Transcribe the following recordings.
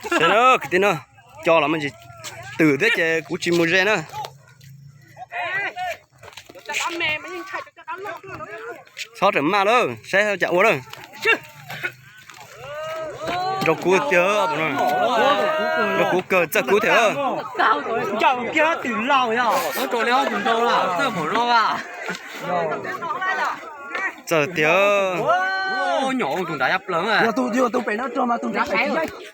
Saib na kwv tij na, co los me ntsis twm thiab ces kuv tsis mus ze na. Txhob rawm maj lawm, saib cas ua lawm. Nrog kuv tiag, nrog kuv kawg, txawj kuv thiab. Txawj tiag.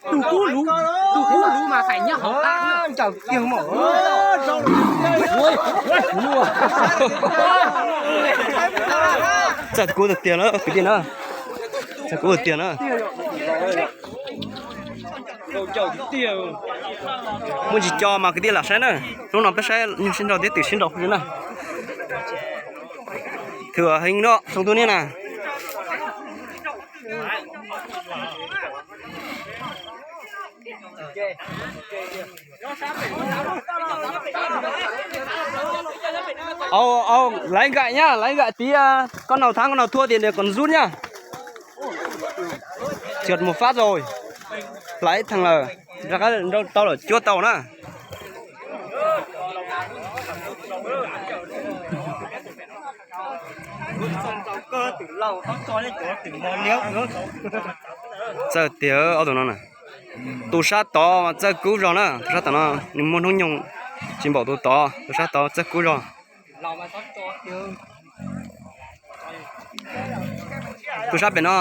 Tus kub luv, tus kub luv mas hais nyob hauv qab. Txawj kuv tiag tiag na kwv tij na. Txawj kuv tiag tiag na. Muaj ntsis co mas kwv tij lam saib na. Hnub no peb saib nyuj sib nraus thiab twm sib nraus xwb na. Thwm heev no Soo Tub Niab na. Au, au, laiv nkaim nyab, laiv nkaim tid, koj nau thab koj nau thuam tias nws kom zub nyab. Trượt một phát rồi. Laiv theej lawm, rov qab nrau tau lawm, cuab tau na. Txawj tiag ob tug no na. Tus sab tod mas txawj kub zog na, tus sab tod no nws muaj hnub nyoog tsis npaum tus tod, tus sab tod txawj kub zog. Tus sab pem no,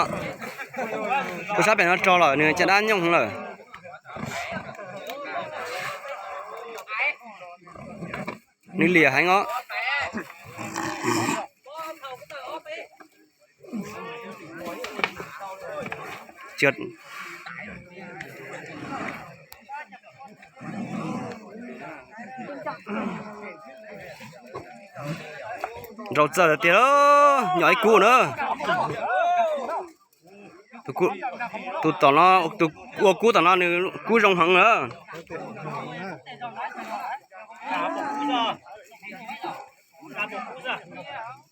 tus sab pem no tso lawm nws caj dab nyooj heev lawm. Nws liam heev os. Nrau txawj tiag, nyom ib kub na. Tus tom no, tus ua kub tom no nws kub zoo heev na.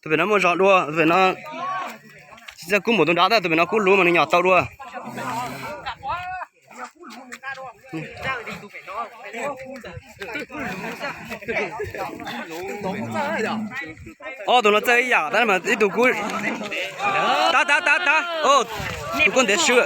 Tus pem no muaj zog dua, tus pem no tsis txawj kub npaum tus nrad, tab tus pem no kub luv mas nws nyom tau dua. Ob tug no txawj ib yam tab mas ib tug kub. Tab tab tab tab, tus kub ntiav swb.